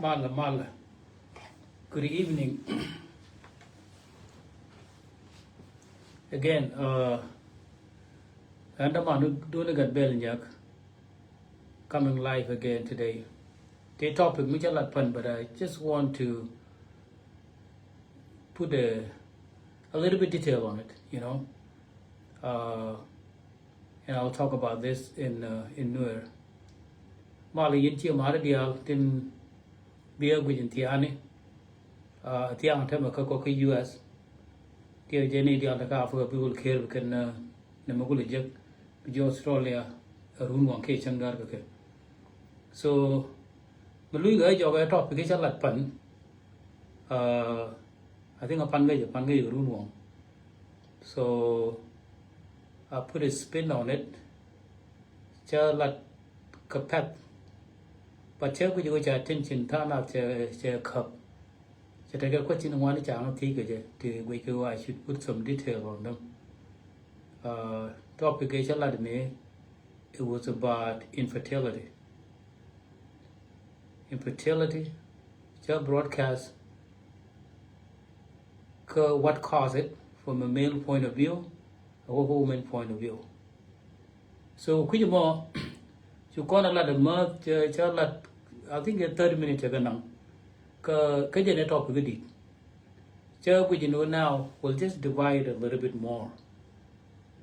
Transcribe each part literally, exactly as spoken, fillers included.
Malɛ, malɛ. Good evening. Again, uh, ɛn däman duŋni Gatbɛl Nyak, coming live again today. Tëë topic mi cä lat pan, but I just want to put a, a little bit detail on it, you know. Uh, and I'll talk about this in, uh, in Nuer. Malɛ yɛn ciɛ ma̱a̱ri diaal tin biɛ guic in thia̱a̱ni. Uh, thia̱a̱ŋ tɛmɛ kä kɔ kä U S. Tiɛ jɛ ni diaal tɛ kä Africa bi wul ker bi kɛn, uh, nɛ mɛ gulɛ jek bi ji̱ Australia, uh, run waŋ kiɛ cäŋ da̱r kɛ kɛ. So mi luc kɛ jɔk ɛ topic cä lat pan. Uh, I think a pan kɛ jɛ, pan kɛ jɛ run waŋ. So I put a spin on it. Cä lat kɛ pɛth. But cä guic kɛ cä attention tha̱a̱ŋ nath cɛ, cɛ käp. Cɛ tekɛ question ŋuan ca ŋä thiec kɛ jɛ ti guic kɛ, I should put some detail on them. Uh, topic kɛ cä lat ni, it was about infertility. Infertility, cä broadcast kä what caused it from a male point of view or a woman point of view. So kui̱c mɔ cu kɔn a lat a math cä, cä lat, I think a thirty minutes cɛ kɛ naŋ. Kä, kä jɛ ni topic kä dit. Cä guic in now, we'll just divide a little bit more.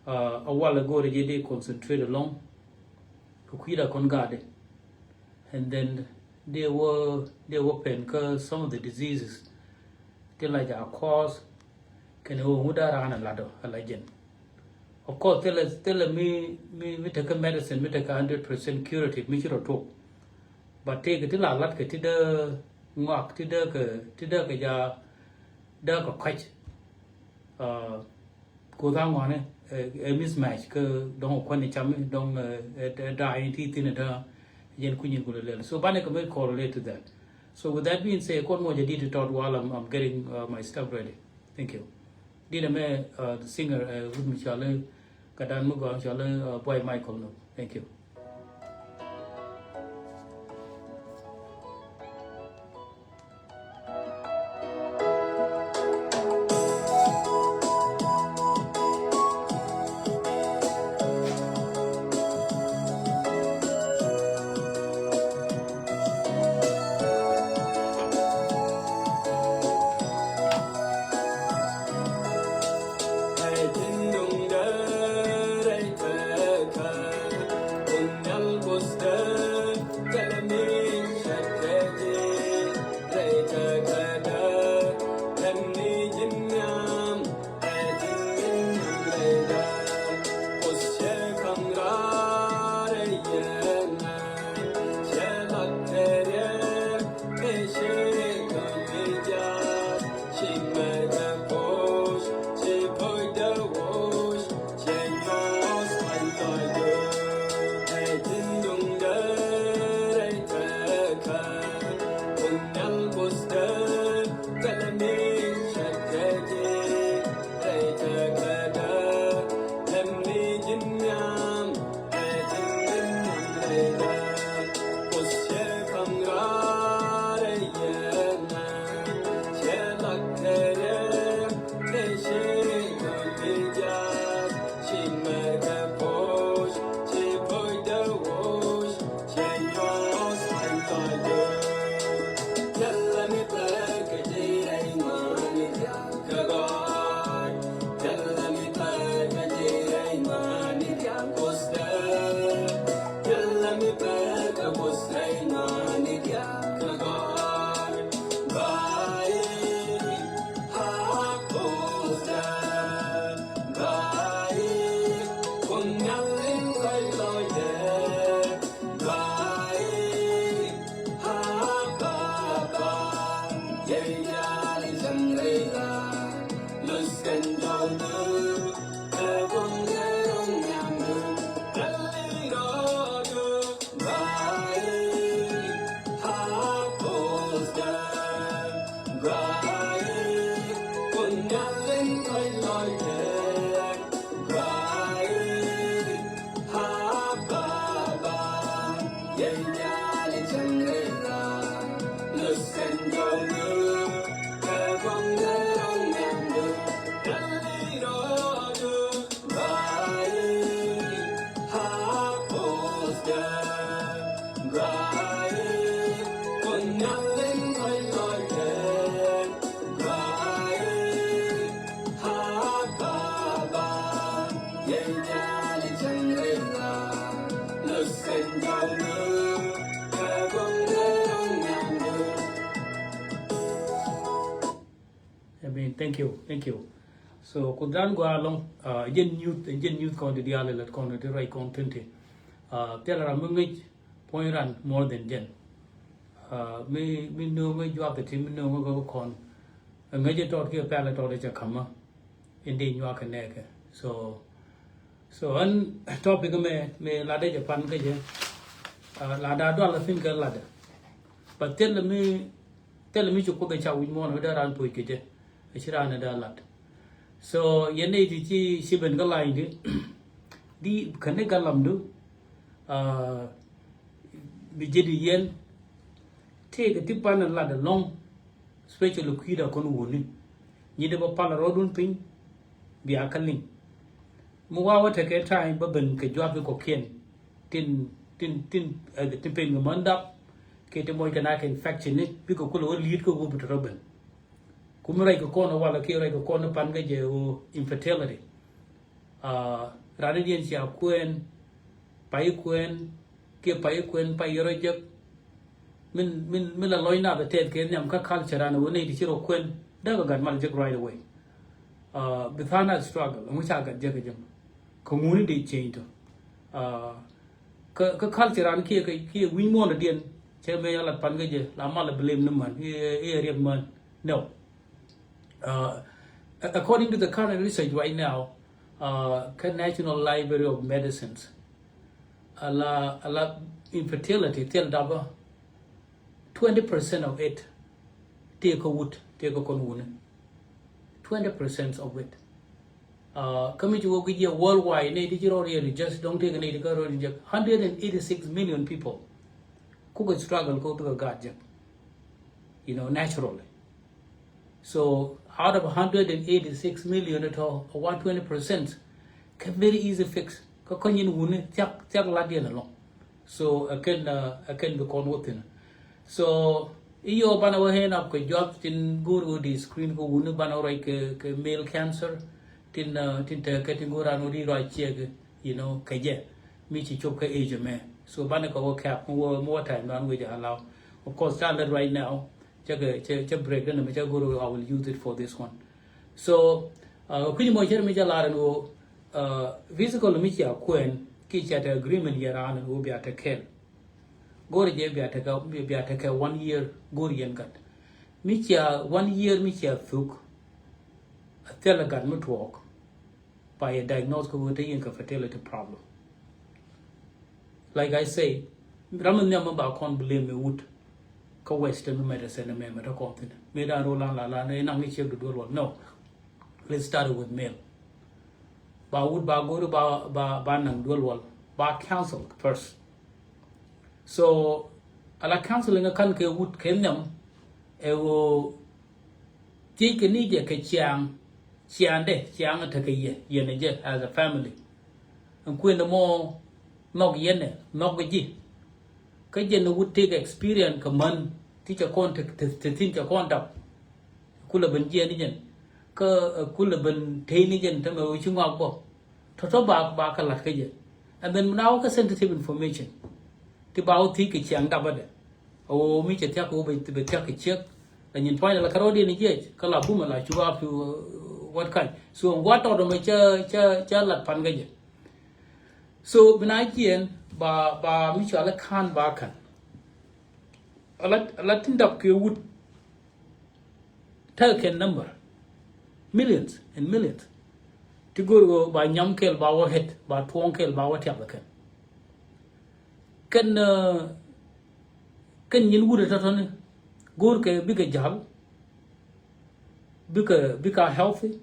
Uh, a wal a go̱o̱rɛ jɛ dee concentrate along kɛ kui̱da kɔn gaatdɛ. And then dee wä, dee wä pen kä some of the diseases ti la ja cause kɛn wä ŋut a raan a lat ɔ a la jɛn. Of course thilɛ, thilɛ mi, mi, mi tekɛ medicine mi tekɛ hundred percent curative mi ci rɔ tuɔk. But tëëkɛ ti la lat kɛ ti dee ŋɔak ti dee kɛ, ti dee kɛ ja dee kɛ kɔc. Uh, Kuoth a ŋuani, eh, eh, mismatch kä dɔŋ kuäni cami dɔŋ, eh, eh, eh, da̱a̱ in ti thin ɛ da̱a̱ yɛn kuny in kulɛ lɛl. So banɛ kɛ mi correlate to that. So with that being said, kuɔn mɔ jɛ dit tɔt while I'm, I'm getting, uh, my stuff ready. Thank you. Dit ɛmɛ, uh, the singer, uh, wut mi cɔali, kä dan mi gɔaa mi cɔali, uh, Boy Michael nɔ. Thank you. I mean, thank you, thank you. So, ku dan gua lɔŋ, uh, jɛn youth, jɛn youth kɔn ti diaal lat kɔn ti rɛy kɔn thin ti. Uh, thil ram mi ŋic puɔ̱ny ran more than jɛn. Uh, mi, mi nööŋä juak ti mi nööŋä kɔn. Ŋic tɔt kiɛ pɛl tɔt cɛ kamä. In di nyuak kɛ nɛɛkɛ. So, so ɛn topic mɛ, mɛ ladɛ jɛ pan kä jɛ. Uh, ladɛ dual thin kɛ ladɛ. But thil mi Thilɛ mi ci Kuoth ɛ ca wi̱c muɔ̱ɔ̱n ɛ dee raan puɔ̱c kɛ jɛ. Ɛ ci raan ɛ dee lat. So yɛn nɛy ti ci, ci ben kä lany di, di kɛn ni galamdu, uh, bi ji̱ di yɛn. Tëëkɛ ti pan ɛ lat ɛlɔ̱ŋ, especially kui̱da kɔn wuni. Nyi di bä pal ɛ rɔɔdun piny, bia kä liŋ. Mi wa̱a̱ wä tekɛ time bä ben kɛ juak kɛ kɔ̱kiɛn tin, tin, tin, eh, tin pen kɛ män dap kɛ ti mɔc kɛ na kɛ infection ni bikɛ kulɛ wä li̱i̱t kɛ wä bi tɔ̱tɔ̱ ben. Kum rɛc kɛ kɔn walɛ kiɛ rɛc kɛ kɔn pan kɛ jɛ wä infertility. Ah, rani diɛn cia kuɛn, pay kuɛn, kiɛ pay kuɛn, pay rɔ jek. Min, min, min la lɔc nath a tɛth kɛ nhiam kä culture an wä nɛy ti ci rɔ kuɛn dee kɛ gat mal jek right away. Ah, bi tha̱a̱ŋ a struggle ɛŋu ca gat jek kɛ jek. Kä ŋuni dee change tɔ. Ah, kä, kä culture an kiɛ, kiɛ wi̱ny muɔ̱ɔ̱n diɛn cɛ mɛ yalat pan kä jɛ la mal a blame ni man iɛ, iɛ riɛk man. No. Uh, a- according to the current research right now, uh, kä National Library of Medicines, a la, a la infertility thil dapä, twenty percent of it tëë kä wut, tëë kä kɔn wuni. Twenty percent of it. Uh, kä mi ci wä guic yɛ worldwide, nɛy ti ci rɔ riɛt just dɔ̱ŋ tëë kä nɛy ti kä rɔ riɛt jek, hundred and eighty-six million people. Kukɛ struggle kɛ bikɛ gaat jek, you know, naturally. So out of hundred and eighty-six million, it all, a one twenty percent kä very easy fix. Kä kɔny in wuni thiak, thiak lat diɛn alɔŋ. So a kɛn, uh, a kɛn bi kɔn wä thin. So i̱ yɔ banɛ wä hand up kɛ juak tin go̱o̱r wä di screen kɛ wuni banɛ wä ruac kɛ, kɛ male cancer. Tin, uh, tin tekɛ tin go̱o̱r an wä di ruac ciɛ kɛ, you know, kɛ jɛ. Mi ci cop kɛ age mɛ. So banɛ kɛ wä cap mi wä, mi wä time dan wä jɛ allow. Of course, standard right now. Cä kɛ, cä, cä break dä nɛ mi cä go̱r wä, I will use it for this one. So, uh, kui̱ny mɔ cär mi cä lar ɛn wä, uh, physical mi cia kuɛn ki cia te agreement yɛ raan ɛn wä bia te kɛl. Go̱r jɛ bia te kɛ, bia te kɛ one year go̱r yɛn gat. Mi cia one year mi cia thuk. A thil gat mi tuɔɔk. Ba yɛ diagnose kä wä te yin kä fertility problem. Like I say, ram in nhiam ba kɔn blame mi wut kä western medicine mɛ mɛ ta kɔn thin. Mi dan ro lan la la ne nang ni check the dual wal. No. Let's start with male. Ba wut ba go̱ri ba, ba, ba nang dual wal. Ba counsel first. So ala counseling a kan kɛ wut kɛ nhiam ɛ wä thiec kɛ ni jɛ kɛ ciaŋ. Ciaŋdɛ, ciaŋ tekɛ yɛ, yɛn jɛ as a family. Ɛn kuëndɛ mɔ nhɔk yɛnɛ, nhɔk ji̱. Kä jɛn wut tëëkɛ experience kɛ män ti cɛ kɔn te, te, te thin cɛ kɔn dap. Kulɛ ben jiɛn ni jɛn. Kä, eh, kulɛ ben tey ni jɛn tämɛ wä ci ŋɔak bɔ. Tɔ̱tɔ̱ ba, ba kɛ la̱t kä jɛ. And then mi na wä kä sensitive information. Ti ba wä thiec kɛ ciaŋ dap bädɛ. A wä mi cɛ thiak kɛ wä bɛ, bɛ thiak kɛ ciek. La nyin pua̱ny la kärɔɔdiɛn jiɛc kä la bumɛ la cuk a pi, uh, what kind. So ɛn gua̱a̱t tɔt ɛmɛ cä, cä, cä lat pan kä jɛ. So bi na jiɛn ba, ba mi cɔal i̱ ka̱n ba ka̱n. A la, a la tin dap kɛ wut. Tekɛ kɛn number. Millions and millions. Ti go̱o̱r ɣöö ba nyam kɛl ba wä hɛt, ba tuɔ̱ɔ̱ŋ kɛl ba wä tiak kɛ kɛn. Kɛn, uh, kɛn nyin wut ɛ tɔ̱tɔ̱ni. Go̱o̱r kɛ bikɛ ja̱l. Bikɛ, bikɛ healthy.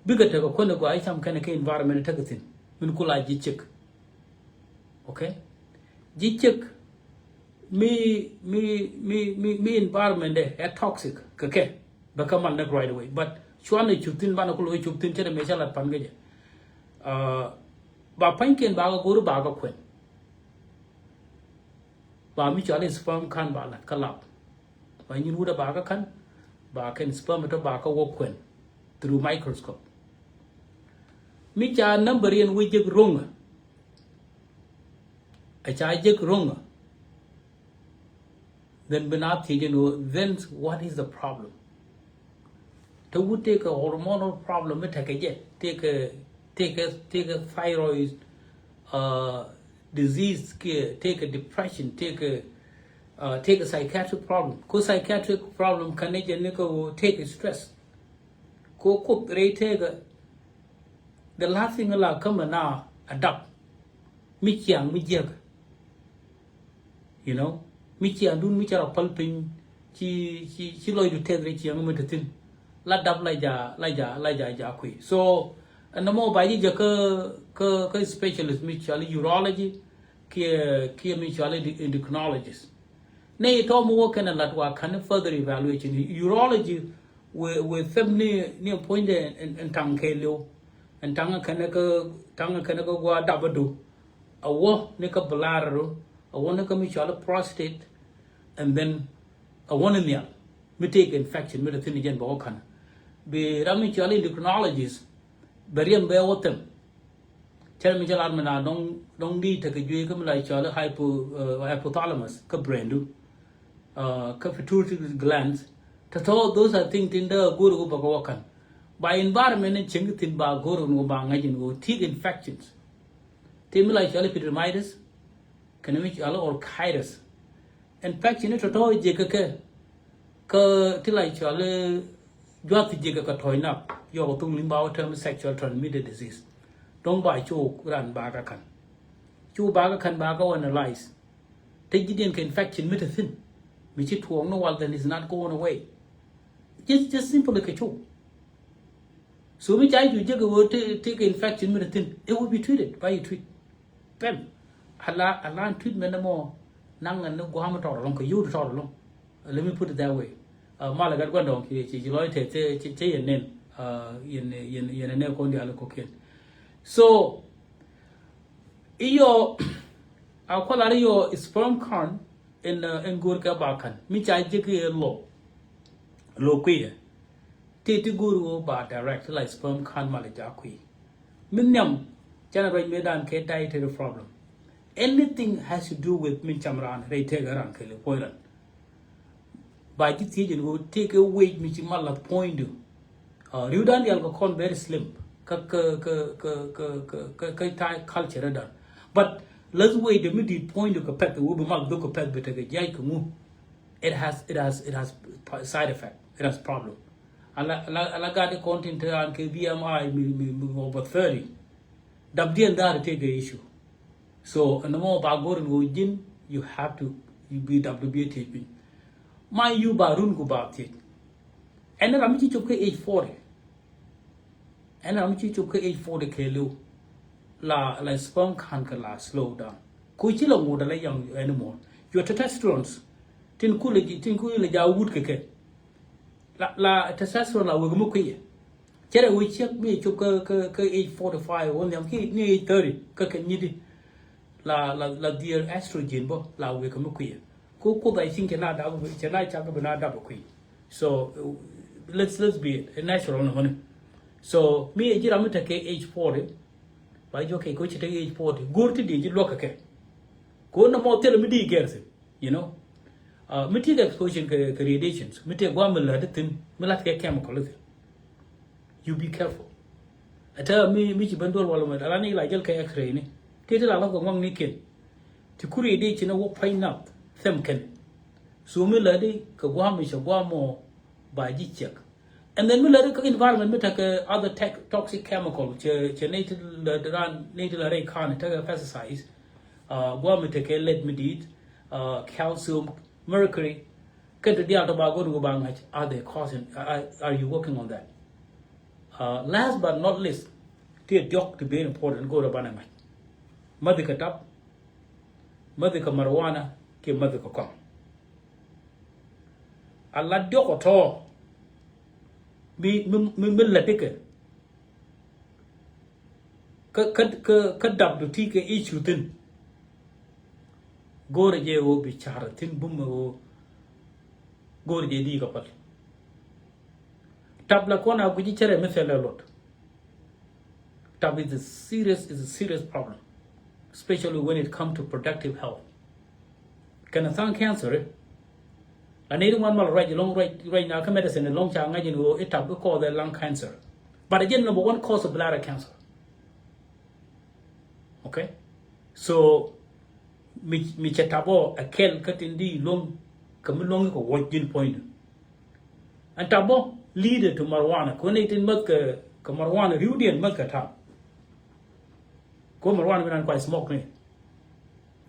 Bikɛ tekɛ kuändɛ gɔaa i̱ cam kɛnɛ kɛ environment tekɛ thi̱n. Min kula ji̱ ciek. Okay? Ji̱ ciek. Mi mi mi mi mi environment dɛ ɛ toxic kɛ kɛ bɛ kä mal näk right away. But cuanɛ cup thin banɛ kulɛ wee cup thin cɛ dɛ mëë cä lat pan kä jɛ. Ba pa̱nykiɛn ba kɛ go̱r ba kɛ kuɛn. Ba mi cɔal i̱ sperm count ba lat kä lab. Ba nyin wut ɛ ba kä ka̱n ba kɛn sperm tɔ ba kä wä kuɛn through microscope. Mi ca number yɛn wä jek ro̱ŋä. Ɛ ca jek ro̱ŋä. Then bi na thiec ɛn ɣöö then what is the problem? Te wut tëëkɛ hormonal problem mi tekɛ jɛ, tëëkɛ tëëkɛ tëëkɛ thyroid disease kiɛ tëëkɛ depression, tëëkɛ tëëkɛ psychiatric problem. Ko psychiatric problem kɛnɛ jɛ ni kɛ ɣöö tëëkɛ stress. Ko kuoth rɛy tëëkɛ the last thing la kämɛ na a dap mi ciaŋ mi jiäk. You know, mi ciaŋdun mi cɛ rɔ päl piny ci ci ci lɔcdu tɛth rɛy ciaŋ mi te thi̱n. La dap la ja la ja la ja ja kui̱. So ɛn nɔmɔ ba ji̱ jɛ kä kä kä specialist mi cɔal i̱ urology kiɛ kiɛ mi cɔal i̱ endocrinologist. Nɛ itɔ̱ mi wä kɛn a lat wa ka̱n further evaluation urology. Wëë wëë thɛm ni ni puɔ̱nydɛ ɛn taŋ kɛɛliw. Ɛn taŋ kɛnɛ kä taŋ kɛnɛ kä gua̱a̱ dap adu. A wä ni kä bladder adu. A wä ni kä mi cɔal prostate. And then a wä ni nhial mi tëëkɛ infection mi te thi̱n jɛn bɛ wä ka̱n. Bi ram mi cɔal endocrinologist bɛ riɛm bɛ wä thɛm. Cɛ mi cɛ lar mi na dɔŋ dɔŋ di tekɛ juey kä mi la cɔal hypo hypothalamus kä brain du. Kä pituitary glands. Tɔtɔ those are things tin dee go̱o̱r ɣöö bɛ kɛ wä ka̱n. Ba environment ni cieŋ thi̱n ba go̱o̱r ɣöö ba ŋa̱c in ɣöö ti̱i̱k infections. Ti mi la cɔal epidermidis kɛnɛ mi cɔal orchitis. Infection ni tɔtɔ jiɛk kɛ kɛ kä ti la cɔal juath jiɛk kɛ kɛ tɔ̱ɔ̱c nap yɔk thuk li̱m ba wä term sexual transmitted disease. Dɔ̱ŋ ba cuk ran ba kɛ ka̱n. Cuk ba kɛ ka̱n ba kɛ wä analyze. Te ji̱ diɛn kɛ infection mi te thi̱n mi ci tuɔɔk ni wal then is not going away. Just just simply kɛ cuk. So mi ca ju jek ɣöö te te kɛ infection mi te thi̱n it will be treated by you treat. Pɛm a la a la treatment mɔ naŋ ni gua̱a̱m tɔɔr lɔŋ kɛ yio̱w tɔɔr lɔŋ. Let me put it that way. Malɛ gat gua̱ndɔɔŋ ci ci lɔc te te ci yɛn nen yɛn yɛn yɛn ne kɔn diaal kɔkiɛn. So iyɔ a kualar iyɔ sperm count in in go̱o̱r kɛ ba ka̱n mi ca jek iɛ lɔ lɔ kuiɛ. Ti ti go̱o̱r ɣöö ba direct la sperm count malɛ ja kui̱. Mi nhiam canɛ ruac mëëdan kɛ dietary problem. Anything has to do with min cam raan rɛy tëëkɛ raan kɛɛliw puɔ̱ny raan. Ba ji̱ thiec in ɣöö tëëkɛ wec mi ci mal lath puɔ̱nydu. Ri̱wdan diaal kɛ kɔn very slim kä kä kä kä kä kä kä kä ta̱a̱ culture dan. But läth wecdɛ mi di̱i̱t puɔ̱nydu kɛ pɛth ɣöö bi mal dhok kɛ pɛth bi tekɛ jiac kɛ ŋu. It has it has it has side effect. It has problem. Ala ala ala gat i̱ kɔn tin te an kɛ B M I mi mi mi over thirty. Dap diɛn dhaar tëëkɛ issue. So ɛn mɔ ba go̱r in ɣöö ji̱n you have to you be dap du bi thiec piny. Ma you ba run ku ba thiec. Ɛn ram mi ci cop kä age forty. Ɛn ram mi ci cop kä age forty kɛɛliw. La la sperm count kɛ la slow down. Ko ci la ŋot ala young anymore. Your testosterones tin ku la tin ku la ja wut kɛ kɛ. La la testosterone la wek mi kui̱ yɛ. Cɛ rɛ wec ciek mi cop kä kä kä age forty five wä nhiam ki ni age thirty kä kɛ nyit di. La la la dhier estrogen bä la wek mi kui̱ yɛ. Ko Kuoth a cieŋ cɛ na dap cɛ na cak bi na dap kui̱. So let's let's be natural ni mani. So mi ɛ ji̱ ram mi tekɛ age forty. Ba ji̱ okay ko ci tekɛ age forty go̱r ti di ji̱ luɔk kɛ kɛ. Ko na mɔ thilɛ mi di gɛr thin. You know, mi ti kɛ exposure kɛ kɛ radiations mi ti guam mi lät thin mi lat kɛ chemical thin. You be careful. Ata mi mi ci ben dual wala mi ala ni la jel kɛ X-ray ni ti ti la la ko ngong ni ken. Ti ku radiation wok pay nap them ken. So mi lät kɛ guam mi cɛ guam mɔ ba ji̱ check. And then mi lät kä environment mi tekɛ other tech, toxic chemical cɛ cɛ ney ti lät ran ney ti lät rɛy kan tekɛ pesticides. Guam mi tekɛ lead mi di̱i̱t, calcium, mercury. Kɛn ti diaal tɔ ba go̱n wä ba ŋa̱c are they causing, are, are you working on that? Last but not least, ti diɔk ti very important go̱n wä ba na ŋa̱c. Mäthi kɛ tap, mäthi kɛ marijuana, Kɛ mäth kɛ kɔaŋ a la diɔk ɔ tɔ̱. Mi mi mi mi la dikɛ kä kä kä kä dap du ti kɛ issue thin. Go̱o̱rɛ jɛ ɣöö bi car thin bum ɣöö go̱o̱rɛ jɛ di kɛ päl. Tap la kɔn a guici cɛrɛ mi thɛl ɛ luɔt. Tap is a serious, is a serious problem, especially when it come to productive health. Kɛn a thaŋ cancer ɛ la nɛy ti ŋuan mal ruac lɔŋ ruac ruac na kä medicine lɔŋ ca ŋa̱c in ɣöö i̱ tap i̱ cause ɛ lung cancer. But a jɛn number one cause of bladder cancer. Okay. So mi mi cɛ tap ɔ a kɛl kä tin di luɔŋ kä mi luɔŋ kɛ wuɔc ji̱n puɔ̱nydu. Ɛn tap bä leader to marijuana kɛ wä ni tin mäth kɛ kɛ marijuana riwdiɛn mäth kɛ tap. Kɛ wä marijuana mi nan kuay smoke ni.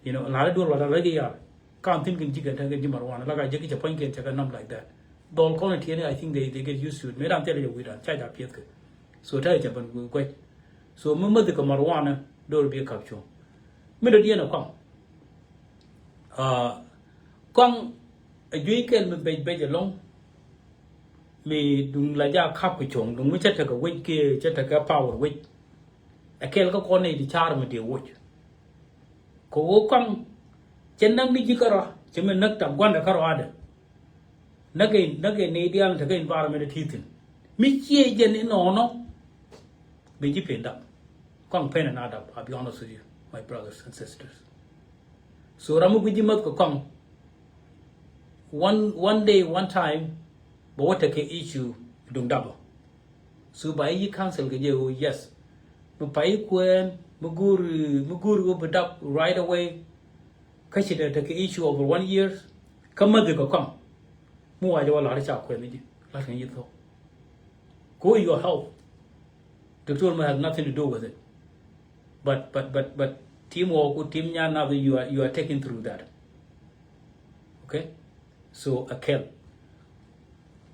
You know, la ri duɔl wa la rɛ gi yar. Kan thin kɛ ji̱ kɛ tɛ kɛ ji̱ marijuana la ka jɛ ki cɛ puɔ̱ny kɛ cɛ kɛ nam like that. Dhɔl kɔn tiɛni, I think they they get used to it. Mi ran thil jɛ wi̱dan ca ja piɛth kɛ. So tɛ cɛ ban guic. So mi mäth kɛ marijuana dor bi kap cuɔ̱ŋ. Mi dɔ diɛn ɛ kɔaŋ. Kɔaŋ a juey kɛl mi bec bec ɛlɔ̱ŋ. Mi duŋ la ja kap kɛ cuɔ̱ŋ duŋ mi cä tekɛ wec kiɛ cä tekɛ power wec. Ɛ kɛl kä kɔn nɛy ti car mi dee woc. Kɛ ɣöö kɔaŋ cɛ näk ni ji̱ kärɔa cɛ mi näk tap gua̱ndɛ kärɔadɛ. Näk kɛ näk kɛ nɛy diaal tekɛ environment ti thi̱n. Mi ciɛ jɛn inɔnɔ. Bi ji̱ pen dap. Kɔaŋ pen ɛn a dap, I'll be honest with you, my brothers and sisters. So ram mi gui̱c ji̱ mäth kɛ kɔaŋ. One one day, one time, bɛ wä tekɛ issue duŋ dapä. So ba i̱ counsel kɛ jɛ ɣöö yes. Mi pay kuɛɛn mi go̱o̱r mi go̱o̱r ɣöö bi dap right away. Kä ci dee tekɛ issue over one year. Kä mäth kɛ kɔaŋ. Mi wacɛ wä la̱r ca kuɛɛn ni ji̱ la̱r kɛ ji̱ thok. Ko your health. Doctor mi has nothing to do with it. But but but but team wɔ ku team nyan nath you are you are taking through that. Okay. So a kɛl.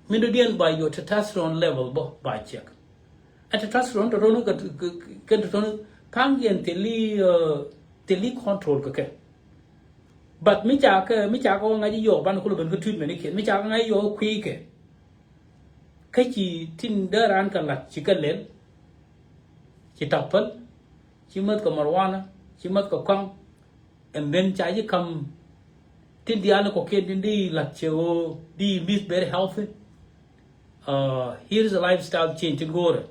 Min dɔ diɛn ba your testosterone level bä ba check. A testosterone tɔtɔni kɛ kɛ tɔtɔni thaŋ yɛn thili thili control kɛ kɛ. But mi ca kɛ mi ca kɛ wä ŋa̱c yɔɔ ban kulɛ ben kä treatment ikiɛn mi ca kɛ ŋa̱c yɔɔ kui̱ kɛ. Kä ci tin dee raan kɛ lat ci kɛ lɛl. Ci tap päl. Ci mäth kɛ marijuana ci mäth kɛ kɔaŋ. And then ca ji̱ kam tin diaal ni kɔkiɛn tin di lat cɛ ɣöö di miss very healthy. Here is a lifestyle change tin go̱o̱rɛ.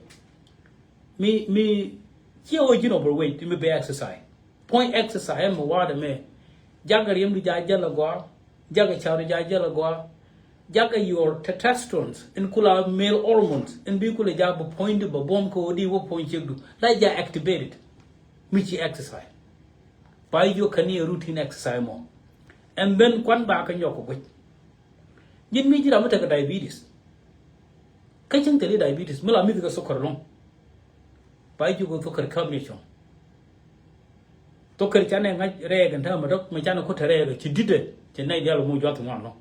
Mi mi ciɛ ɣöö ji̱n overweight mi bɛ exercise. Puɔ̱ny exercise ɛmɛ wa̱a̱dɛ mɛ. Jakɛ riɛmdu ja̱ jäl agɔaa. Jakɛ ca̱ru ja̱ jäl agɔaa. Jakɛ your testosterones in kula male hormones in bi kula ja̱ bɛ puɔ̱nydu bɛ buɔ̱m kɛ ɣöö di wä puɔ̱ny ciekdu la ja̱ activated. Mi ci exercise. Ba i̱ jiök kɛn ni a routine exercise mɔ. And then kuan ba kɛ nyɔk kɛ guic. Ji̱n mi ji̱ ram mi tekɛ diabetes. Kä cäŋ thil i̱ diabetes mi la mi̱th kɛ thokär lo̱ŋ. Ba i̱ jiök kɛ thokär käp ni cuɔ̱ŋ. Thokär canɛ ŋa̱c rɛɛk ɛn täämɛ dɔ̱k mi canɛ kuoth te rɛɛk ci di̱tɛ ci nɛy diaal moc juath ŋuan lo̱ŋ.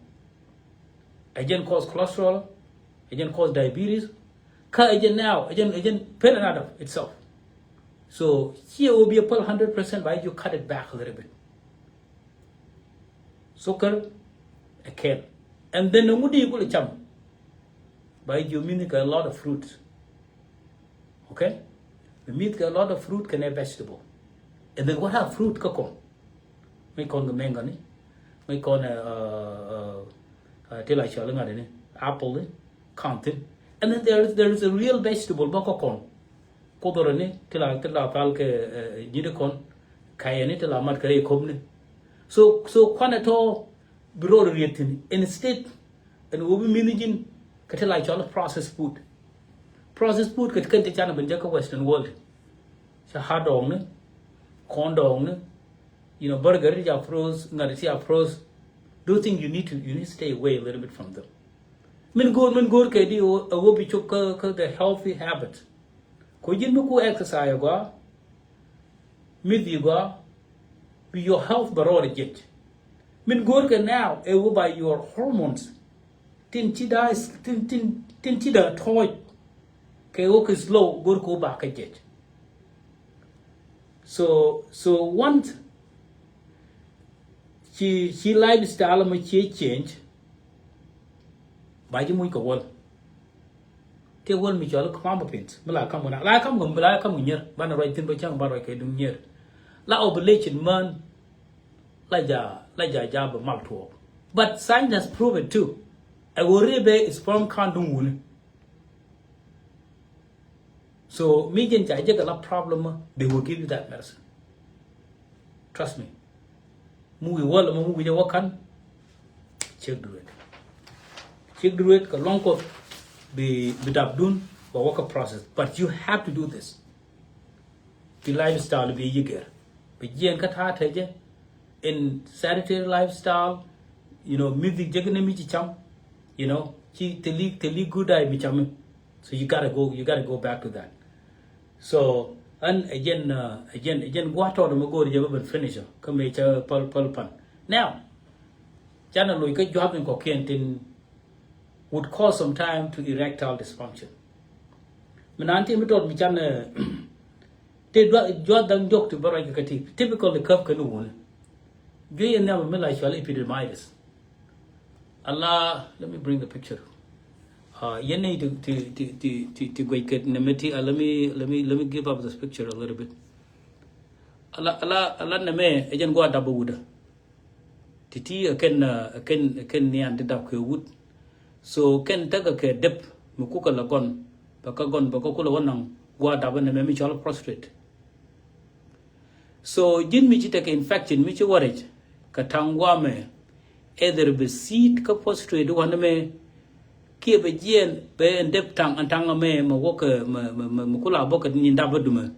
Ɛ jɛn cause cholesterol. Ɛ jɛn cause diabetes. Kä ɛ jɛn now ɛ jɛn ɛ jɛn pen another itself. So ciɛ wä bi a päl hundred percent ba i̱ jiök cut it back a little bit. Thokär ɛ kɛl. And then ɛŋu di kulɛ cam. Ba i̱ jiök mi̱th kɛ a lot of fruit. Okay. Bi mi̱th kɛ a lot of fruit kɛnɛ vegetable. And then what are fruit kä kɔn? Ŋäc kɔn kɛ mɛŋgani. Ŋäc kɔn ɛ ti la cɔl iŋa̱t ini apple ni kanthin. And then there is there is a real vegetable bä kä kɔn. Kudhɔrɛ ni ti la ti la thal kɛ nyit kɔn. Kayɛ ni ti la mat kɛ rɛy kop ni. So so kuanɛ tɔ bi rɔɔd riet thin instead. Ɛn ɣöö bi mi̱ni ji̱n kɛ ti la cɔl processed food. Processed food kɛ ti kɛn ti canɛ ben jɛ kä western world. Ca hot dog ni, corn dog ni, you know, burger ti ca froze, ŋa̱t ti ca froze. Those things you need to you need to stay away a little bit from them. Min go̱o̱r min go̱o̱r kɛ di ɛ ɣöö bi cop kä kä the healthy habit. Ko ji̱n mi ku exercise agɔaa. Mithi gua bi your health bɛ rɔɔdɛ jiɛc. Min go̱o̱rkɛ now ɛ wä by your hormones. Tin ci daa tin tin tin ci daa tɔɔc. Kɛ wä kɛ slow go̱o̱rkɛ wä ba kɛ jiɛc. So so once Ci, ci lifestyle mɔ ci change. Ba ji̱ muc kɛ wäl. Tëë wäl mi cɔal kä mama pins mi la kam kɛ na la kam kɛ, la kam kɛ nyier. Banɛ ruac thi̱n bä cäŋ ba ruac kɛ duŋ nyier. La ovulation män. La ja, la ja, ja bɛ mal tuɔɔk. But science has proven too. Ɛ ɣöö ri bɛ sperm count duŋ wuni. So mi jɛn ca jɛ kɛ la problem, they will give you that medicine. Trust me. Mi wi̱i̱ wäl mɔ mi wi̱i̱ jɛ wä kan. Check the rate. Check the rate kɛ luɔ̱ŋ Kuɔth bi, bi dap dun bɛ wä kä process. But you have to do this. Bi lifestyle bi yi̱ gɛr. Bi jiɛn kä ta̱a̱ tɛcɛ in sedentary lifestyle. You know, music jɛ kɛ ni mi ci cam. You know, ci te li, te li good diet mi cam mi. So you gotta go, you gotta go back to that. So ɛn again, uh, again, again, gua̱a̱th tɔɔt mi go̱o̱r jɛ bä ben finish kä mëë cä päl, päl pan. Now, canɛ loc kä jua̱th in kɔ̱kiɛn tin would cause some time to erectile dysfunction. Mi naan ti mi tɔt mi can, eh, ti juath da̱ŋ diɔk ti bä ruac kɛ ti typical ni käp kɛn wuni. Juey in nhiam mi la cual epididymitis. Ala, let me bring the picture. Uh, yɛn ni ti, ti, ti guec kɛ nɛmɛ ti, uh, let me, let me, let me give up this picture a little bit. Ala, ala, ala nɛmɛ ɛ jɛn gua̱a̱th dap bä wudä. Ti̱ti̱ ɛ kɛn, ɛ kɛn, ɛ kɛn nian ti dap kɛ wut. So kɛn tekɛ kɛ dep mi kukɛ la gɔn, bɛ kä gɔn, bɛ kä kulɛ wä naŋ gua̱a̱th dap ɛn ɛmɛ mi cɔl prostate. So ji̱n mi ci tekɛ infection mi ci wä rɛc kɛ taŋ gua̱a̱mɛ, either bɛ seed kä prostate wanɛ mɛ, kiɛ bɛ jiɛn bɛ ɛn dep taŋ, ɛn taŋ ɛmɛ mɛ wä kɛ mɛ, mɛ, mɛ, mɛ kula bä kɛ nyin dap bä dumɛ,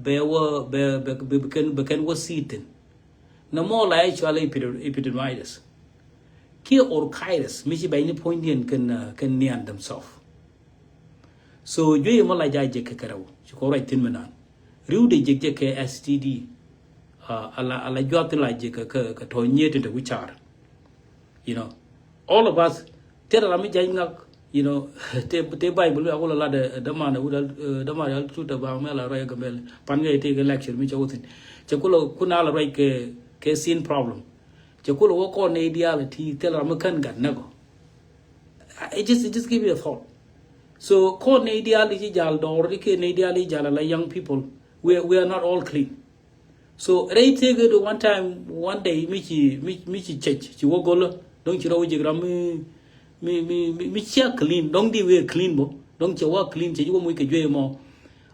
bɛ wä, bɛ, bɛ, bɛ, bɛ kɛn, bɛ kɛn wä seed thin. Nɛ mɔ la ɛ cual epidemitis kiɛ orchitis mi ci bɛny ni puɔ̱nydiɛn kɛn, uh, kɛn nian themselves. So juey mɔ la ja jek kɛ kɛ rɛw ci kɔ ruac thin mi nan. Riw de jek jek kɛ S T D. Uh, ala, ala juath la jek kɛ, kɛ, kɛ tɔ nyiet in te wicar. You know, all of us, tëë ram mi ja̱c ŋak, you know, tëë, tëë Bible mi a wula la dɛ, däman, wula, eh, däman yal tut dɛ baŋ mi a la ruac Gambel. Pan ŋäc tëë kɛ lecture mi cɛ wä thi̱n. Cɛ kulɛ, kuna la ruac kɛ, kɛ sin problem. Cɛ kulɛ wä kɔn nɛy diaal ti thil ram mi kän gat näk ɔ. It just, it just give you a thought. So kɔn nɛy diaal i̱ ci jal dɔɔr, i̱ kɛ nɛy diaal i̱ jal ala young people. We, we are not all clean. So rɛy tëëk ɛ di one time, one day, mi ci, mi, mi ci cɛc, ci wä gɔlä, dɔ̱ŋ ci rɔ wä jek ram mi, mi, mi, mi, mi cia clean, dɔ̱ŋ di wee clean bä, dɔ̱ŋ cɛ wä clean, cɛ ji̱ wä muc kɛ juey mɔ.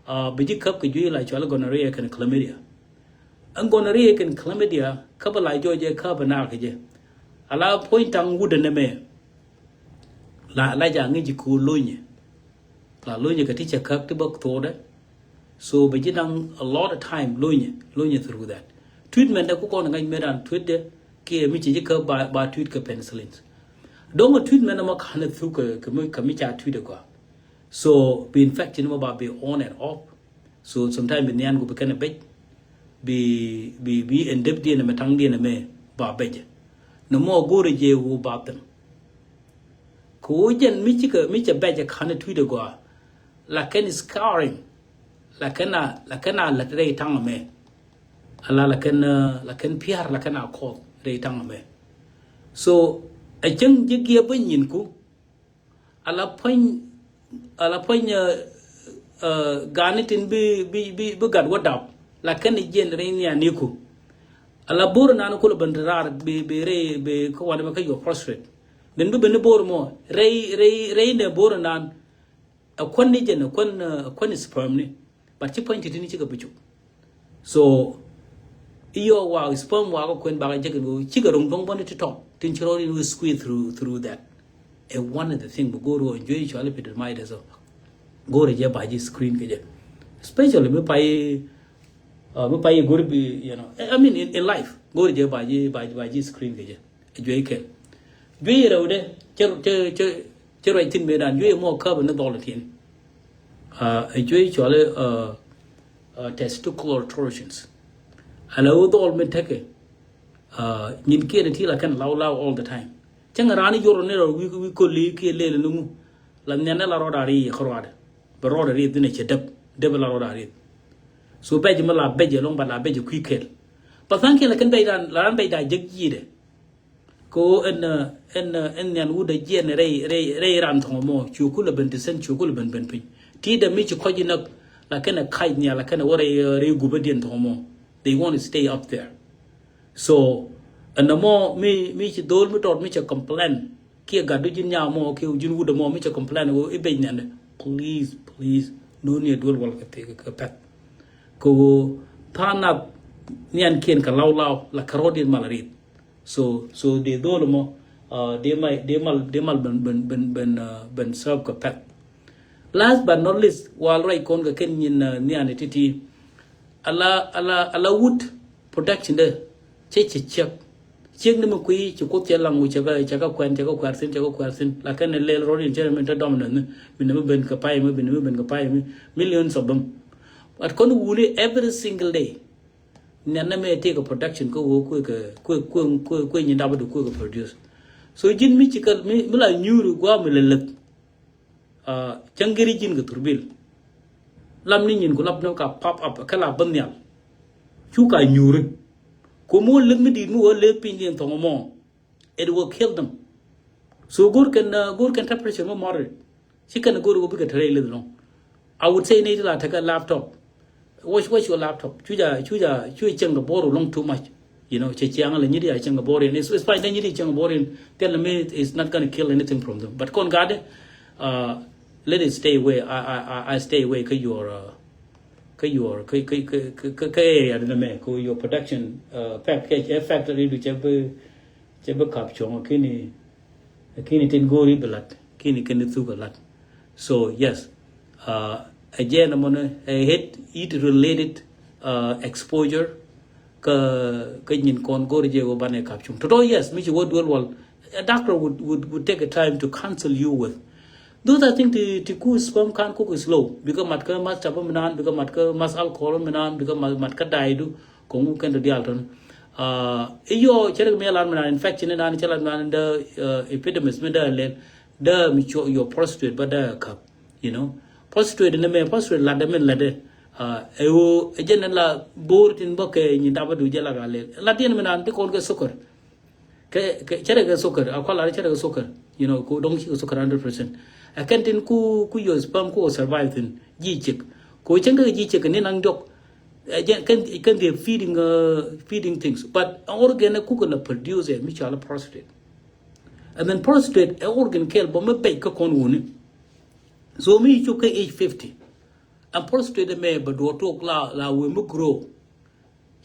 Ah, bi ji̱ käp kɛ juey la cual gonorrhea kɛn chlamydia. Ɛn gonorrhea kɛn chlamydia, käp la jɔɔc ɛ käp ɛ naak kɛ jɛ. Ala puɔ̱ny taŋ wut ɛn ɛmɛ. La, la ja ŋi̱c ji̱ ko̱o̱l lonyɛ. La lonyɛ kɛ ti cɛ käk ti bä thokdɛ. So bɛ ji̱ naŋ a lot of time lonyɛ, lonyɛ through that. Treatment dɛ ku kɔn ŋa̱c met an tuet dɛ kiɛ mi ci ji̱ käk ba, ba treat kɛ penicillin. Dɔ̱ŋ a treatment ɛmɔ ka̱n ɛ thuk kɛ, kɛ mi, kɛ mi ca treat ɛ gɔaa. So bi infection ɛmɔ ba bi on and off. So sometimes bi nian ku bi kɛn ɛ bec. Bi, bi, bi ɛn depdiɛn ɛmɛ taŋdiɛn ɛmɛ ba bec. Nɛ mɔ go̱o̱rɛ jɛ wu ba them. Kɛ ɣöö jɛn mi cikɛ, mi cɛ bɛc ɛ ka̱n ɛ tui̱dɛ gɔaa. La kɛn scarring. La kɛn a, la kɛn a lät rɛy taŋ ɛmɛ. Ala la kɛn, eh, la kɛn pia̱r, la kɛn a kɔɔth rɛy taŋ ɛmɛ. So ɛ cäŋ ji̱ giɛ bä nyinku. Ala puɔ̱ny, ala puɔ̱ny, eh, eh, gani tin bi, bi, bi, bi gat wä dap. La kɛn jiɛn rɛy nianiku. Ala bo̱r nan kulɛ ben ti raar bi, bi rɛy, bi kä wanɛ mɛ kä your prostate. Ben bi ben ni bo̱r mɔ. Rɛy, rɛy, rɛy nɛ bo̱r nan. A kuan ni jɛn, a kuan, a kuan sperm ni. But ci puɔ̱ny ti̱ti̱ni cikɛ bi cuk. So i̱ yɔ wa sperm wa kɛ kuɛn bakɛ jek in wee cikɛ ro̱ŋ duɔ̱ŋ bäni ti tɔ̱. Tin ci rɔɔd in wee squeeze through, through that. A one of the thing bi go̱o̱r wee enjoy cuali pit mai dɛ so. Go̱o̱r jɛ ba ji̱ screen kɛ jɛ. Especially mi pay, uh, mi pay go̱o̱r bi, you know, I mean in, in life. Go̱o̱r jɛ ba ji̱, ba, ba ji̱ screen kɛ jɛ. Ɛ juey kɛl. Juey rɛwdɛ cɛ, cɛ, cɛ, cɛ ruac thi̱n mëëdan juey mɔ käp ni dhɔl tiɛn. Ɛ juey cuali, uh, uh, testicular torsions. Ala wä dhɔl mi tekɛ, uh, nyin kiɛn ti la kɛn law law all the time. Cäŋ raan i̱ jor ni rɔ wi̱i̱, wi̱i̱ koli kiɛ lel ni ŋu. La nhian ni la rɔɔd a ri̱i̱ kä ruaadɛ. Bɛ rɔɔdɛ ri̱i̱ dhinɛ cɛ däp, däp la rɔɔd a ri̱i̱. So bɛc mi la bɛc ɛlɔ̱ŋ ba la bɛc ɛ kui̱ kɛl. Ba tha̱a̱ŋ kiɛn la kɛn bɛc dan, la raan bɛc dan jek yi̱i̱dɛ. Ko ɛn ɛn ɛn nian wut a jiɛn rɛy rɛy rɛy ran thɔŋ mɔ. Cu kulɛ ben ti sɛn, cu kulɛ ben ben piny. Ti dɛ mi ci kɔc inäk la kɛn a kac nial la kɛn a wä rɛy rɛy gubä diɛn thɔŋ mɔ. They want to stay up there. So ɛn mɔ mi mi ci dhol mi tɔt mi cɛ complain kiɛ gat du ji̱n nya mɔ kiɛ ji̱n wut mɔ mi cɛ complain wä i bec nian dɛ. Please, please, no ni a duel wal kɛ pɛth. Kɛ ɣöö tha̱a̱ŋ nath niankiɛn kɛ law law la kɛ rɔɔdiɛn mal rit. So so dee dhol mɔ dee mal dee mal dee mal ben ben ben ben ben serve kɛ pɛth. Last but not least, wal ruac kɔn kɛ kɛn nyin niani ti̱ti̱. Ala ala ala wut production dɛ cɛ cɛ ciɛk. Ciek ni mi kui̱ ci kuoth cɛ laŋ wi̱c cɛ kɛ cɛ kɛ kuɛn cɛ kɛ kuɛr thi̱n cɛ kɛ kuɛr thi̱n. Lakin ni lɛl rɔɔdiɛn cɛ ni mi te dɔm ni mi ni mi ben kɛ pay mi bi ni mi ben kɛ pay mi, millions of them. But kɔn wuni every single day. Nian ni mi tëëkɛ production kä woo kuëkɛ kuëk kuëk kuëk kuëk nyi dap du kuëkɛ produce. So ji̱n mi ci kɛ mi mi la nyuuri gua̱a̱ mi lɛ lɛth. Cäŋ geri ji̱n kɛ thurbil. Lam ni nyin ku lap ni ka pop up kä la bä nhial. Cu ka nyuuri. Ku mi wä lek mi di̱i̱t mi wä lek piny diɛn thɔŋ mɔ. It will kill them. So go̱r kɛn go̱r kɛn temperature mi mɔri. Ci kɛn go̱r wä bikɛ tɛrɛ ilith lɔŋ. I would say ni ti la tekɛ laptop. Watch watch your laptop. Cu ja cu ja cu cieŋ kɛ bo̱r wä lɔŋ too much. You know cɛ ciaŋ la nyit ya cieŋ kɛ bo̱r yɛn. It's fine dɛ nyit ya cieŋ kɛ bo̱r yɛn. Thil mi is not gonna kill anything from them. But kɔn gat dɛ let it stay away. I I I stay away kä your kä your kä kä kä kä area dɛ mɛ kä your production pack kä factory du cɛ bi cɛ bi kap cuɔ̱ŋ kini kini tin go̱o̱ri bi lat kini kini thuk a lat. So yes, a jɛn a mɔnɛ a heat related exposure. Kä kä nyin kɔn go̱r jɛ wä banɛ kap cuŋ tɔtɔ. Yes, mi ci wä duel wal, a doctor would would would take a time to counsel you with those. I think ti ti ku sperm kan ku slow bika mat kä mas taba minan bika mat kä mas alcohol minan bika mat kä daidu. Kɔŋ wä kɛn dɔ dial tɔn. Iyɔ cɛ rɛ mi lar minan infection ni nan cɛ lar minan dä epidemics mi dä lel dä mi cuɔ your prostate ba dä kap. You know, prostate ni mɛ prostate lat dɛ min lat dɛ. Ɛ wä ɛ jɛ ni la bor tin bä kɛ nyi daba du jɛ la ga lel lat yɛn minan ti kɔn kɛ sukar. Kɛ kɛ cɛ rɛ kɛ sukar a kɔla cɛ rɛ kɛ sukar. You know, ko dɔŋ ci kɛ sukar hundred percent. Ɛ kɛn tin ku ku your sperm ku survive thin ji̱ cik. Ko cɛn kɛ ji̱ cik ni naŋ diɔk. Ɛ jɛ kɛn kɛn the feeding feeding things but organ ku kɛ la produce mi cɔal prostate. And then prostate ɛ organ kɛl bɔ mi bɛc kä kɔn wuni. So mi cuk kä age fifty. And prostate mɛ bɛ duɔ tok la la wee mi grow.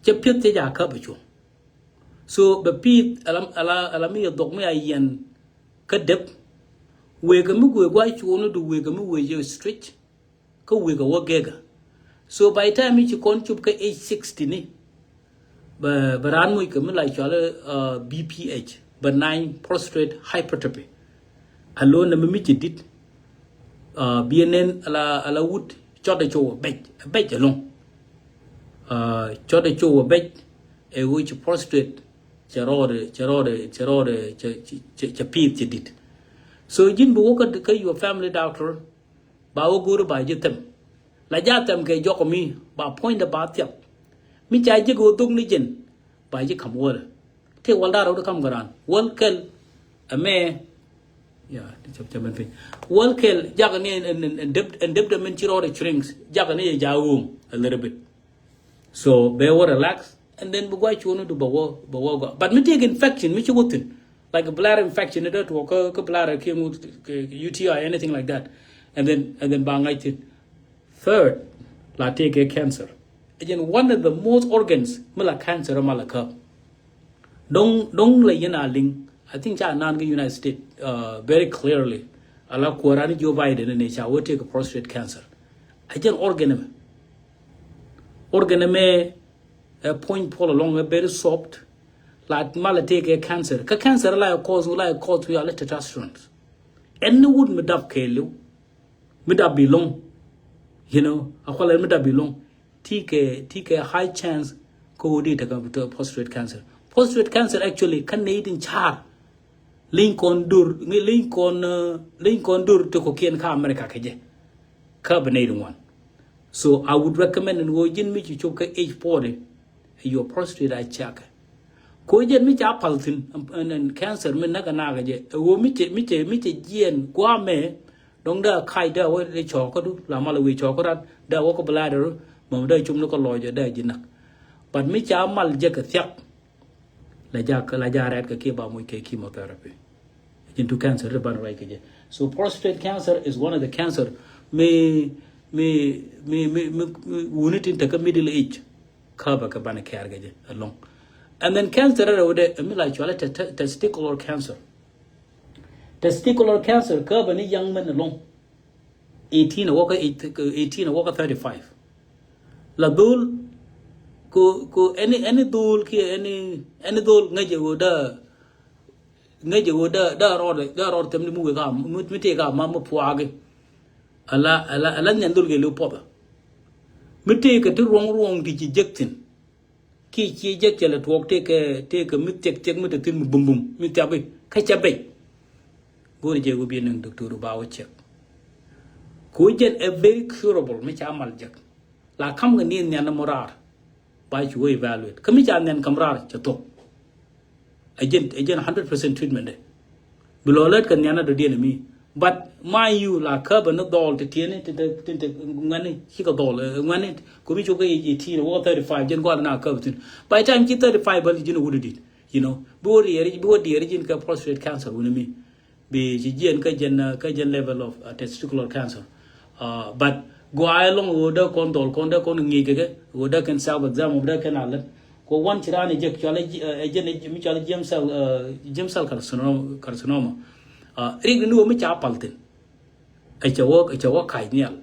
Cɛ pieth cɛ ja kä bɛ cuɔ. So bɛ pieth ala ala ala mi yɛ dhok mi a yɛn kä dep. Wee kɛ mi wee gua cuɔ ni du wee kɛ mi wee jɛ stretch. Kä wek a wä gɛkä. So by time mi ci kɔn cup kä age sixty ni bɛ bɛ raan moc kɛ mi la cɔal B P H, benign prostate hypertrophy. A lo̱n nɛ mi mi ci dit bi ɛ nɛn ala ala wut cɔt ɛ cow ɛ bɛc ɛ bɛc ɛlɔ̱ŋ. Cɔt ɛ cow ɛ bɛc ɛ ɣöö ci prostate cɛ rɔɔdɛ cɛ rɔɔdɛ cɛ rɔɔdɛ cɛ cɛ cɛ piith cɛ dit. So ji̱n bi wä kä your family doctor. Ba wä go̱o̱ri ba ji̱ thɛm. La ja thɛm kɛ jɔk mi ba puɔ̱nydɛ ba thiap. Mi ca ji̱ kɛ wä dhok ni jɛn ba ji̱ ka̱m wäl. Tëë wäl da̱r wä di ka̱m kɛ raan wäl kɛl. Ɛmɛ ya ti cɛp cɛp mɛn piny. Wäl kɛl jak ni ɛn dep ɛn dep dɛ min ci rɔɔdɛ shrinks jak ni yɛ ja ɣööŋ a little bit. So bɛ wä relax and then bi guay cuɔni du bɛ wä bɛ wä gua. But mi tëëk infection mi ci wä thin like bladder infection ni dee tuɔk kä kä bladder kiɛ ŋut U T I anything like that. And then and then ba ŋa̱c thin. Third la tëëk kɛ cancer. Again one of the most organs mi la cancer ma la kä. Dɔŋ dɔŋ la yɛn a liŋ. I think ca naan kä United States very clearly. Ala kuɔran Joe Biden ni ca wä tëëk prostate cancer. Again organ mi Organ ɛmɛ ɛ puɔ̱ny puɔl alɔŋ ɛ very soft. La mal ɛ tëëkɛ cancer kä cancer la ɛ cause la ɛ cause wi̱i̱ alɛ testosterone. Ɛn ni wut mi dap kɛɛliw mi dap bi loŋ. You know a kual ɛn mi dap bi loŋ. Ti kɛ ti kɛ high chance kä wut di tekɛ prostate cancer. Prostate cancer actually kä nɛy tin car. Leny kɔn dur leny kɔn leny kɔn dur ti kɔkiɛn kä America kɛ jɛ. Kä bi nɛy di ŋuan. So I would recommend in ɣöö ji̱n mi ci cop kä age forty. Your prostate a check. Ko jɛn mi ca pal thin, ɛn, ɛn cancer mi näk a nak jɛ. Ɛ ɣöö mi cɛ, mi cɛ, mi cɛ jiɛn guamɛ. Dɔŋ dee a kac dee a wä dee cɔɔk kä du la mal a wee cɔɔk kä rat dee a wä kä bladder. Mɛ dee a cum ni kä lɔɔc dee a ji̱ näk. But mi ca mal jɛ kɛ thiak. La ja, la ja rɛt kɛ kiɛ ba moc kɛ chemotherapy. Jin tu cancer ri ban ruac kɛ jɛ. So prostate cancer is one of the cancer mi, mi, mi, mi, mi, mi wuni tin te kä middle age. Kä ba kɛ ban kɛɛr kɛ jɛ along. And then cancer rɛ wä dɛ mi la cualɛ te-, te-, testicular cancer. Testicular cancer kä ba ni young men along. Eighteen a wä kä eight-, eighteen a wä kä thirty-five. La dhol ko, ko any, any dhol kiɛ any, any dhol ŋäcɛ wä dä, ŋäcɛ wä dä, dä rɔɔd, dä rɔɔd them ni mi wek ka, mi, mi tëë ka ma, mi puaagi. Ala, ala, ala nyan dhol kɛ liw puɔthä. Mi tëë kɛ ti ruɔŋ ruɔŋ ti ci jek thin. Ki ci jek cɛ lɛ tuɔɔk tëëkɛ, tëëkɛ mi thiɛk thiɛk mi te thi̱n mi bum bum mi thiapi kä cɛ bec. Go̱o̱ri jɛ wä bi niŋ doctor ba wä check. Ku jɛn a very curable mi ca mal jek. La kam kɛ ni nhian ni mɔ raar. Ba ci wä evaluate. Kä mi ca nhian kam raar cɛ thok. A jɛn, a jɛn hundred percent treatment de. Bi lɔ lät kɛ nhiana dɔ diɛn mi. But mind you, la käbä ni dhɔl ti tiɛni ti, ti, ti, ti ŋuɛni cikɛ dhɔl, eh, ŋuɛni. Kumi cukɛ i, i ti ni wä thirty-five jɛn gual na käbä thin. By time ci thirty-five bal jin wudi dit. You know, bi wä diɛri, bi wä diɛri jin kɛ prostate cancer wuni mi. Bi ci jiɛn kä jɛn, uh, kä jɛn level of, uh, testicular cancer. Uh, but gɔaa ɛlɔŋ ɣöö dee kɔn dhɔl kɔn dee kɔn ŋi̱i̱c kɛ kɛ ɣöö dee kɛn self exam ɣöö dee kɛn a lät. Kɛ wan ci raan ɛ jek cual ɛ ji-, ɛ jɛn ɛ mi cual ɛ germ cell, ɛ, germ cell carcinoma, carcinoma. Rik ni wä mi ca pal thin. Ɛ cɛ wä, ɛ cɛ wä kac nhial.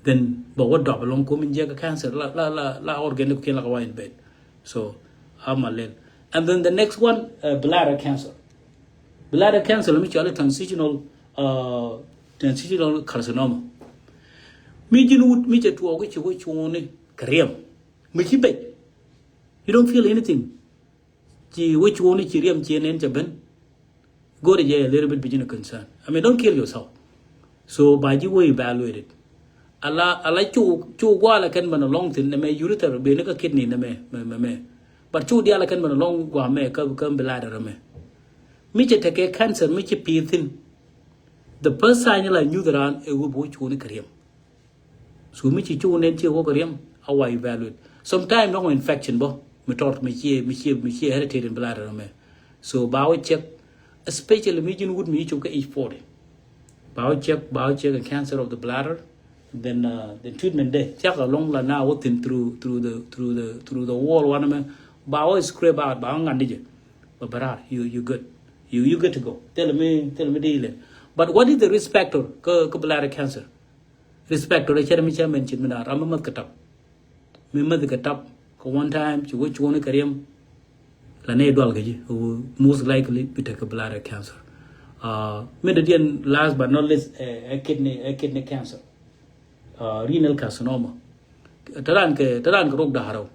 Then bɛ wä dɔp alɔŋ kum in jek cancer la, la, la, la organ ni kukiɛn la ka wa in bed. So ama lel. And then the next one, uh, bladder cancer. Bladder cancer mi cual ɛ transitional, uh, transitional carcinoma. Mi ji̱n wut mi cɛ tuɔɔk ci wä cuɔɔni kɛ riɛm. Mi ci bec. You don't feel anything. Ci wä cuɔɔni ci riɛm ci nɛn cɛ ben. Go̱rɛ jɛ a little bit bi ji̱n a concern. I mean, don't kill yourself. So ba ji̱ wä evaluated. Ala, ala cu, cu guala kɛn ben alɔŋ thin nɛ mɛ urethra ben ni kä kidney nɛ mɛ, mɛ, mɛ, mɛ. But cu diala kɛn ben alɔŋ gua mɛ kä, kä bladder mɛ. Mi cɛ tekɛ cancer mi ci pi̱i̱ thin. The first sign la nyuth around ɛ wä bi wä cuɔɔni kɛ riɛm. So mi ci cu nɛn ci wä kɛ riɛm a wa evaluate. Sometime nɔŋ infection bä mi tɔr mi ci, mi ci, mi ci hereditary in bladder mɛ. So ba wä check, especially mi ji̱n wut mi ci cop kä age forty. Ba wä check, ba wä check a cancer of the bladder. Then, uh, then treatment de thiak alɔŋ la na wä thin through, through the, through the, through the wall wan mɛ. Ba wä scrape out, ba wä ŋa̱n ni jɛ. Ba bɛ raar, you, you good. You, you good to go. Thil mi, thil mi di ilɛ. But what is the risk factor kä, kä bladder cancer? Risk factor ɛ cɛ mi cɛ mɛn cit mi na ram mi mäth kɛ tap. Mi mäth kɛ tap kɛ one time ci wä cuɔni kɛ riɛm. La nɛ dual kɛ ji̱, who most likely bi tekɛ bladder cancer. Uh, mi dee diɛn last but not least, ɛ, ɛ kidney, ɛ kidney cancer. Uh, renal carcinoma. Te ran kɛ, te ran kɛ rok da̱rä.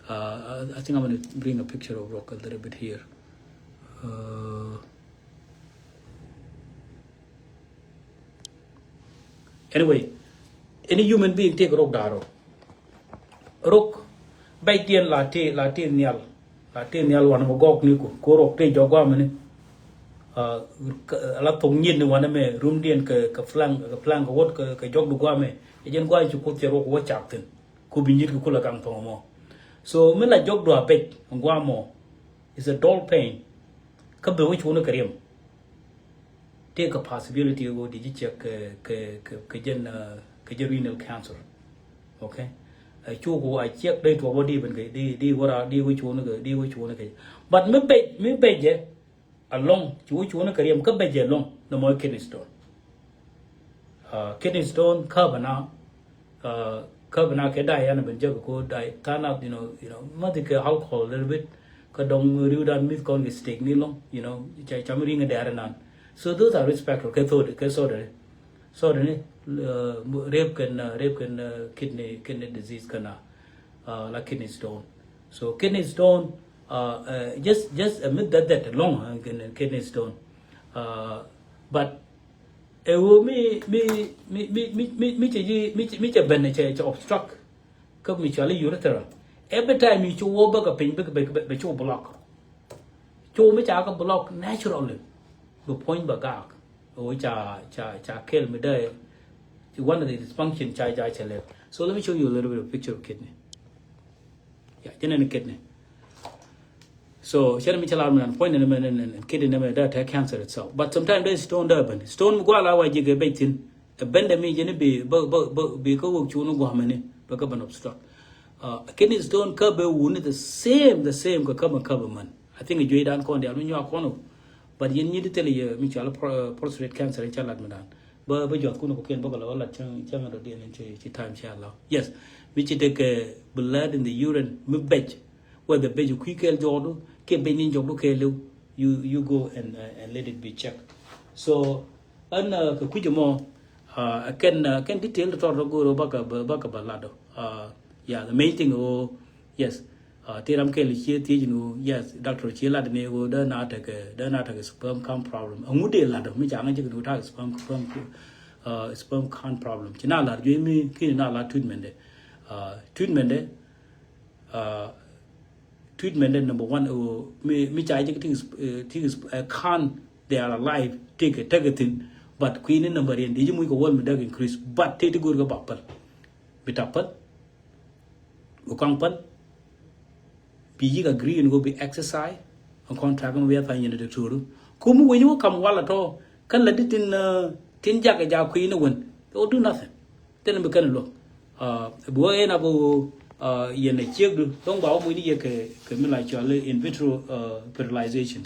Uh, I, I think I'm gonna bring a picture of rok a little bit here. Uh, Anyway, any human being tëëkɛ rok da̱rä. Rok bɛcdiɛn la tëë, la tëë nhial. La tëë nhial wanɛ mɛ gɔɔk ni ku, ku rok tëë jɔk guamɛ ni. Ah, la thok nyiet ni wanɛ mɛ rumdiɛn kɛ, kɛ flank, kɛ flank kɛ wot kɛ, kɛ jɔkdu guamɛ. Ɛ jɛn guamɛ ci kuth cɛ rok wä cak thin. Ku bi nyiet kɛ kula gaŋ thok mɔ. So mi la jɔkdu a bɛc guamɔ. It's a dull pain. Kä bɛ wä cuɔni kɛ riɛm. Tëëkɛ possibility ɣöö di ji̱ ciɛk kɛ, kɛ, kɛ, kɛ jɛn, uh, kɛ jɛn renal cancer. Okay? Ɛ cuk wä a ciɛk dee tuɔk wä di ben kɛ, di, di wä ra, di wä cuɔni kɛ, di wä cuɔni kɛ. But mi bɛc, mi bɛc jɛ alɔŋ, ci wä cuɔni kɛ riɛm, kä bɛc jɛ alɔŋ, nɛ mɔ kidney stone. Uh, kidney stone, kä bɛ na, uh, kä bɛ na kɛ diet yan ben jɛ kɛ ko diet, than up, you know, you know, ma di kɛ alcohol a little bit, kä dɔŋ riw dan mith kɔn kɛ steak ni lɔŋ, you know, ca, cam ring a dɛr nan. So those are risk factor, kɛ thod, kɛ sodɛ. Sodɛ ni, uh, rape kɛn, uh, rape kɛn, uh, kidney, kidney disease kɛn na, uh, la kidney stone. So kidney stone, uh, uh, just, just a myth that, that alone, uh, kidney, kidney stone. Uh, but Ɛ ɣöö mi, mi, mi cɛ ji̱, mi, mi cɛ ben cɛ, cɛ obstruct. Kä mi cɔal i̱ urethra. Every time mi cu wä bä kɛ piny bä, bä, bä, bä cu block. Cu mi ca kɛ block naturally. Bi puɔ̱ny ba gak. O ca, ca, ca kɛl mi dee. One of the dysfunction ca, ca cɛ lɛk. So let me show you a little bit of picture of kidney. Yeah, jɛn ni kidney. So cɛ ni mi cɛ lar mi nan puɔ̱ny ni mɛ ni kidney ni mɛ dee tɛ cancer itself. But sometimes dee stone dee ben. Stone mi guala wa jikɛ bɛc thin. Ɛ bendɛ mi jɛn bi, bi, bi, bi, bi kä wok cuni guamɛ ni, bi kä ben obstruct. Uh, kidney stone kä bɛ wuni the same, the same kä kä mɛ kä bɛ mɛn. I think juey dan kɔn dial mi nyuak kɔn o. But yɛn nyi di thil yɛ mi cɔal pro-, prostate cancer in ca lat mi dan. Bä, bä juath kun kɔkiɛn bä kɛ lɔ lat cäŋ, cäŋ dɔ diɛn in ci, ci time ci a lɔ. Yes. Mi ci tekɛ blood in the urine, mi bɛc. Whether bɛc kui̱ kɛɛl jɔkdu, kiɛ bɛc ni jɔkdu kɛɛl liw. You, you go and, uh, and let it be checked. So, ɛn, uh, kɛ kui̱c ɛmɔ, uh, kɛn, uh, kɛn detail tɔr tɔ go̱o̱r ɔ bakɛ, bakɛ bä lat ɔ. Uh, yeah, the main thing ɔ, yes. Uh, ti ram kɛl cie thiec ni ɣöö, yes, doctor cie lat ni ɣöö dee na tekɛ, dee na tekɛ sperm count problem. Ɛŋu dee lat ɔ mi ca ŋäc jek ni ɣöö tekɛ sperm, sperm, uh, sperm count problem. Ci na lat juey mi kini na lat treatment dɛ. Uh, treatment dɛ, uh, treatment dɛ number one, uh, mi, mi ca jek ti, uh, ti, uh, count they are alive, tekɛ, tekɛ thin. But kui̱ ni number yɛn di ji̱ muc kɛ wäl mi dee kɛ increase. But ti ti go̱o̱r kɛ ba päl. Bi ta päl. Bi kɔn päl. Bi yik agree in go bi exercise. Ɛn kɔn track mi bi a thany yɛn doctor. Kum wec wä kam wal atɔ. Kä la di tin, uh, tin jakɛ ja kui̱ ni wen. They will do nothing. Then bi kɛn luɔk. Uh, bi wä en a bi wä, uh, yɛn a ciek du. Dɔŋ ba wä muc ni yɛ kɛ, kɛ mi la cɔal in vitro, uh, fertilization.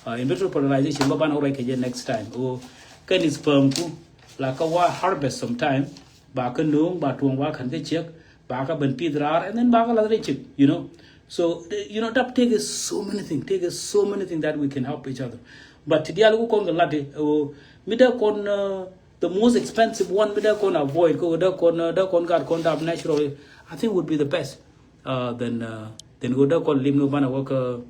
Uh, in vitro fertilization ba ban wä rɛc kɛ jɛ next time. Wä kɛn is sperm ku. La ka wa harvest sometime. Ba kä no̱o̱ŋ, ba tuɔ̱ŋ, ba kän kä ciek, ba kä ben pith raar, and then ba kä lath rɛy ciek, you know. So, the, you know, dap tekɛ so many things, tekɛ so many things that we can help each other. But ti diaal ku kɔn kɛ lat i̱, ɛ ɣöö, mi dee kɔn, uh, the most expensive one, mi dee kɔn avoid, kɛ ɣöö dee kɔn, uh, dee kɔn gat kɔn dap naturally, I think would be the best. Uh, then, uh, then go dee kɔn lim ni banɛ wä kä,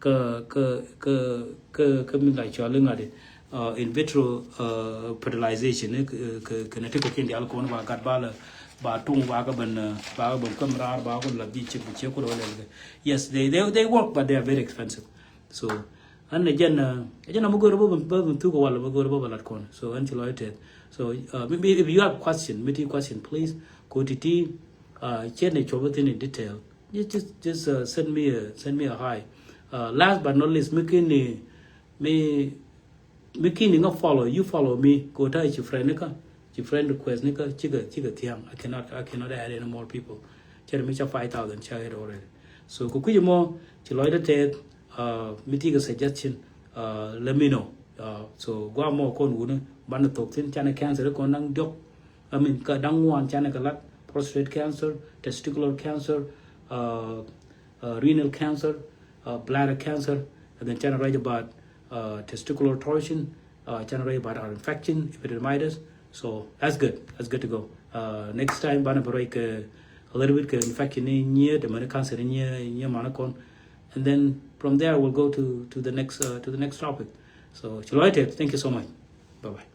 kä, kä, kä, kä, kä mi la cɔal iŋa̱di, uh, in vitro, uh, fertilization, eh, kä, kä, kä na ti kɔ̱kiɛn diaal kɔn ba gat ba la, ba tuŋ ba kä ben, uh, ba kä ben käm raar ba kä la bi ciek bi ciek ku lɛ lɛ. Yes, they, they, they work, but they are very expensive. So, ɛn ɛ jɛn, uh, ɛ jɛn a mi go̱o̱r bä, bä, bä thuk wal, mi go̱o̱r bä, bä lat kɔn. So, ɛn ci lɔc tɛth. So, uh, maybe if you have question, mi ti question, please, ko ti ti, uh, cɛ ni cɔp thin in detail. Just, just, just, uh, send me a, send me a hi. Uh, last but not least, mi kini, mi, mi kini ŋa follow, you follow me. Ko ta ci friend ni ka, ci friend request ni ka, ci ka, ci ka thiaŋ. I cannot, I cannot add any more people. Cɛ mi ca five thousand ca add already. So, ko kui̱ mɔ, ci lɔc de tɛth, uh, mi ti ka suggestion, uh, let me know. Uh, so, gua mɔ kɔn wuni, ban thok thin, canɛ cancer kɔn naŋ diɔk. I mean, ka da̱ŋ ŋuan canɛ kɛ lat, prostate cancer, testicular cancer, uh, uh, renal cancer, uh, bladder cancer, and then canɛ rɛc about, uh, testicular torsion, uh, canɛ rɛc about our infection, epididymitis. So that's good. That's good to go. Uh, next time, banɛ bɛ rɛc kɛ a little bit kɛ infection ni nyiɛ, the many cancer ni nyiɛ, nyiɛ manɛ kɔn. And then from there, we'll go to, to the next, uh, to the next topic. So, ci lɔc tɛth. Thank you so much. Bye bye.